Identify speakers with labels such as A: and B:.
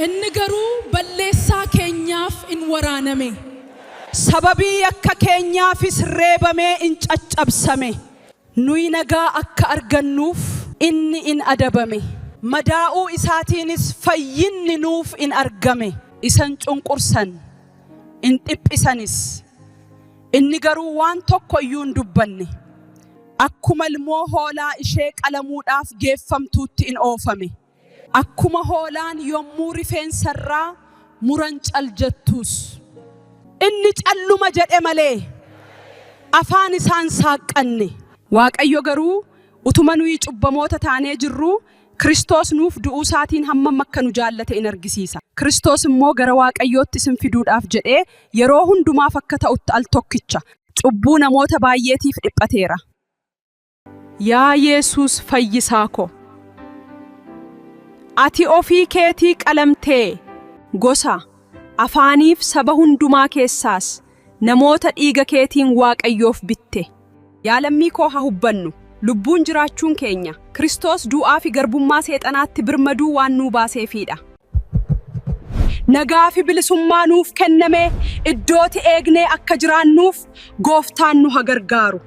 A: Inni garuu balleessaa keenyaaf in waraaname.
B: Sababii yakka keenyaafis reebamee in caccabsame. Nuyi nagaa akka argannuuf inni in adabame. Madaa'uu isaatiinis fayyinni nuuf in argame. Isa in cunqursan, in dhiphisanis. Inni garuu waan tokko iyyuu hin dubbanne. Akkuma ilmoo hoolaa ishee qalamuudhaaf geeffamtuutti in oofame. Akkuma hoolaan yommuu rifeensa irraa muran cal jettuus. Inni calluma jedhe malee afaan isaa hin saaqqanne. Waaqayyo garuu utuma nuyi cubbamoota taanee jirruu Kiristoos nuuf du'uu isaatiin hammam akka nu jaallate in argisiisa. Kiristoos immoo gara Waaqayyootti isin fiduudhaaf jedhee yeroo hundumaaf akka ta'utti al tokkicha cubbuu namoota baay'eetiif dhiphateera. Yaa Yesuus fayyisaa ko. Ati ofii keetii qalamtee, gosa, afaaniif saba hundumaa keessaas namoota dhiiga keetiin Waaqayyoof bitte. Yaa lammii koo haa hubbannu, lubbuun jiraachuun keenya Kiristoos du'aa fi garbummaa seexanaatti birmaduu waan nuu baaseefiidha. Nagaa fi bilisummaa nuuf kenname iddooti eegnee akka jiraannuuf Gooftaan nu ha gargaaru.